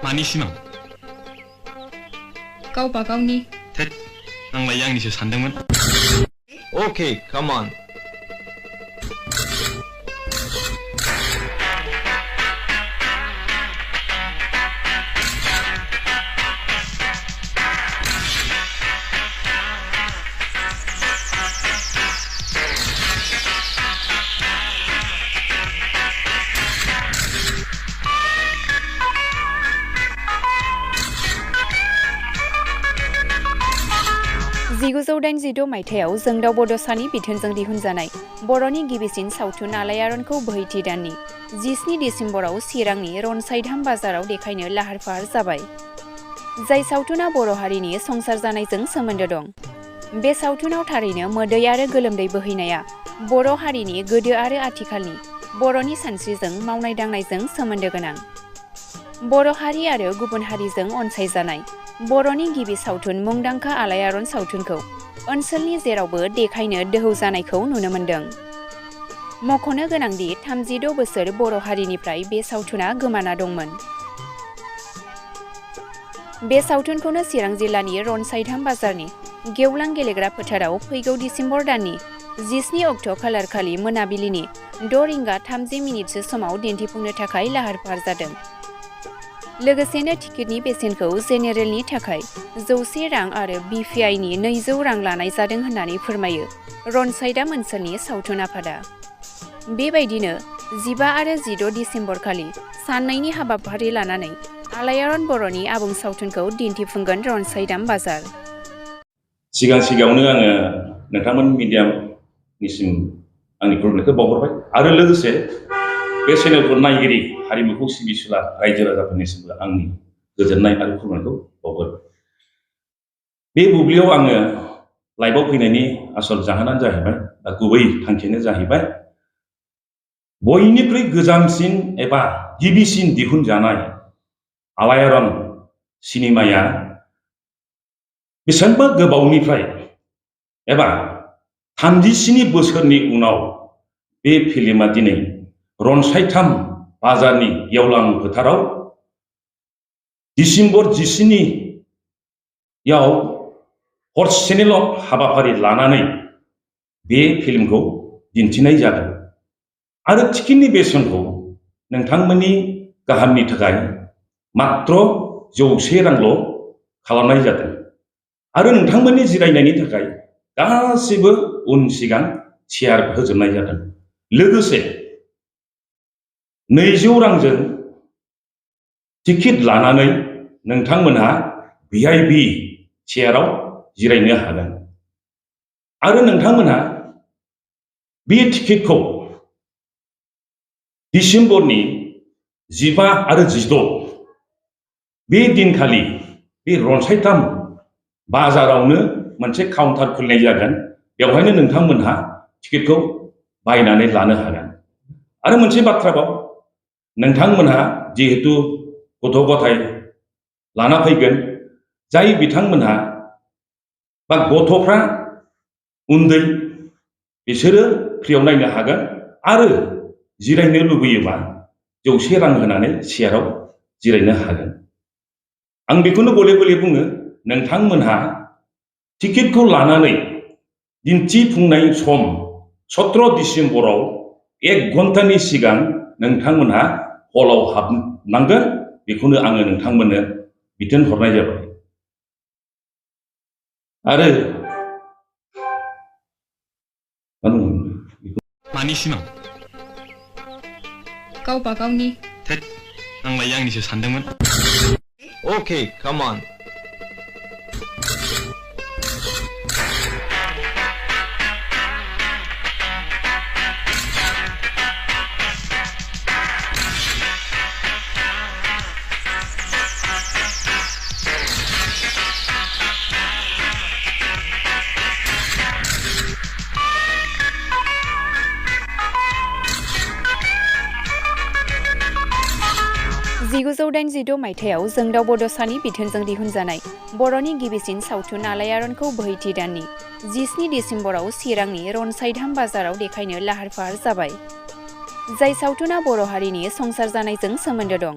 मानि सिमां? गावबा गावनि। थेट आंलाय आंनिसो सानदोंमोन। Okay, come on. मायथाइयाव जोंदाव बड'सानि बिथोनजों दिहुनजानाय बर'नि गिबिसिन सावथुन आलायारनखौ बोहैथि दाननि 17 डिसेम्बराव चिरांनि रनसाइधाम बाजाराव देखायनो लाहार फाहार जाबाय। जाय सावथुना बर' हारिनि संसार जानायजों सोमोन्दो दं। बे सावथुनाव थारैनो मोदै आरो गोलोमदै बोहैनाया बर' हारिनि गोदो आरो आथिखालनि बर'नि सानस्रिजों मावनाय दांनायजों सोमोन्दो गोनां। बर' हारि आरो गुबुन हारिजों अनसायजानाय बर'नि गिबि सावथुन मुंदांखा आलायारन सावथुनखौ ओनसोलनि जेरावबो देखायनो दोहौ जानायखौ नुनो मोन्दों। मख'नो गोनांदि 36 बोसोर बर' हारिनिफ्राय बे सावथुना गोमाना दंमोन। बे सावथुनखौनो चिरां जिल्लानि रनसाइधाम बाजारनि गेवलां गेलेग्रा फोथाराव फैगौ डिसेम्बर दाननि 17 अक्ट' खालारखालि मोनाबिलिनि 6 रिंगा 30 मिनिटसो समाव दिन्थिफुंनो थाखाय लाहार फाहार जादों। लोगोसेनो टिकेटनि बेसेनखौ जेनेरेलनि थाखाय 100 रां आरो बिपिआइनि 200 रां लानाय जादों होननानै फोरमायो रनसाइधाम ओनसोलनि सावथुन आफादा। बेबायदिनो 15 आरो 16 डिसेम्बरखालि साननैनि हाबाफारि लानानै आलायारन बर'नि आबुं सावथुनखौ दिन्थिफुंगोन रनसाइधाम बाजार। सिगाङावनो आङो नोंथांमोन मिडियानिसिम आंनि खुलुमनायखौ बावहरबाय आरो लोगोसे बे चेनेलखौ नायगिरि हारिमुखौ सिबिसुला रायजो राजाफोरनिसिमबो आंनि गोजोननाय आरो खुलुमनायखौ बावहरो। बे बुब्लियाव आङो लाइभआव फैनायनि आसल जाहोनानो जाहैबाय गुबै थांखियानो जाहैबाय बयनिख्रुइ गोजामसिन एबा गिबिसिन दिहुनजानाय आलायारन सिनेमाया बेसेबांबा गोबावनिफ्राय एबा 37 बोसोरनि उनाव बे फिल्मा दिनै रनसाइधाम बाजारनि गेवलां फोथाराव डिसेम्बर 17 आव हरसेनिल' हाबाफारि लानानै बे फिल्मखौ दिन्थिनाय जादों आरो टिकेटनि बेसेनखौ नोंथांमोननि गाहामनि थाखाय मात्र 100 रांल' खालामनाय जादों आरो नोंथांमोननि जिरायनायनि थाखाय गासिबो उन सिगां चेयार होजोबनाय जादों। लोगोसे 200 रांजों टिकेट लानानै नोंथांमोनहा भिआइपि चेयाराव जिरायनो हागोन आरो नोंथांमोनहा बे टिकेटखौ डिसेम्बरनि 15 आरो 16 बे दिनखालि बे रनसाइधाम बाजारावनो मोनसे काउन्टार खुलिनाय जागोन। बेवहायनो नोंथांमोनहा टिकेटखौ बायनानै लानो हागोन आरो मोनसे बाथ्राबाव नोंथांमोनहा जिहेतु गथ' गथाय लाना फैगोन जाय बिथांमोनहा बा गथ'फ्रा उन्दै बिसोरो फ्रियाव नायनो हागोन आरो जिरायनो लुबैयोबा 100 रां होनानै चेयाराव जिरायनो हागोन। आं बेखौनो गले गले बुङो नोंथांमोनहा टिकेटखौ लानानै दिन्थिफुंनाय सम 17 डिसेम्बराव 1 घन्टानि सिगां नोंथांमोनहा हलाव हाबनांगोन। बेखौनो आङो नोंथांमोननो बिथोन हरनाय जाबाय आरो मानि सिमां? गावबा गावनि। थेट आंलाय आंनिसो सानदोंमोन। Okay, come on. मायथाइयाव जोंदाव बड'सानि बिथोनजों दिहुनजानाय बर'नि गिबिसिन सावथुन आलायारनखौ बोहैथि दाननि 17 डिसेम्बराव चिरांनि रनसाइधाम बाजाराव देखायनो लाहार फाहार जाबाय। जाय सावथुना बर' हारिनि संसार जानायजों सोमोन्दो दं।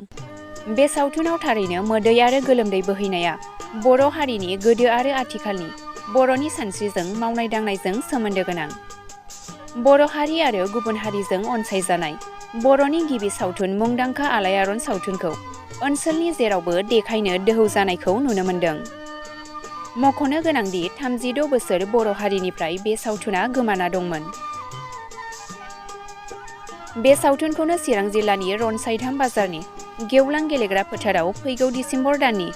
बे सावथुनाव थारैनो मोदै आरो गोलोमदै बोहैनाया बर' हारिनि गोदो आरो आथिखालनि बर'नि सानस्रिजों मावनाय दांनायजों सोमोन्दो गोनां। बर' हारि आरो गुबुन हारिजों अनसायजानाय बर'नि गिबि सावथुन मुंदांखा आलायारन सावथुनखौ ओनसोलनि जेरावबो देखायनो दोहौ जानायखौ नुनो मोन्दों। मख'नो गोनांदि 36 बोसोर बर' हारिनिफ्राय बे सावथुना गोमाना दंमोन। बे सावथुनखौनो चिरां जिल्लानि रनसाइधाम बाजारनि गेवलां गेलेग्रा फोथाराव फैगौ डिसेम्बर दाननि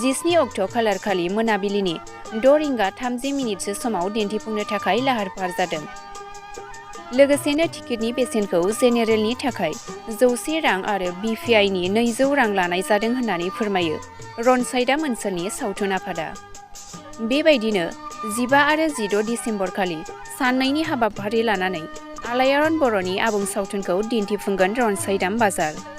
17 अक्ट' खालारखालि मोनाबिलिनि 6 रिंगा 30 मिनिटसो समाव दिन्थिफुंनो थाखाय लाहार फाहार जादों। लोगोसेनो टिकेटनि बेसेनखौ जेनेरेलनि थाखाय 100 रां आरो बिपिआइनि 200 रां लानाय जादों होननानै फोरमायो रनसाइधाम ओनसोलनि सावथुन आफादा। बेबायदिनो 15 आरो 16 डिसेम्बरखालि साननैनि हाबाफारि लानानै आलायारन बर'नि आबुं सावथुनखौ दिन्थिफुंगोन रनसाइधाम बाजार।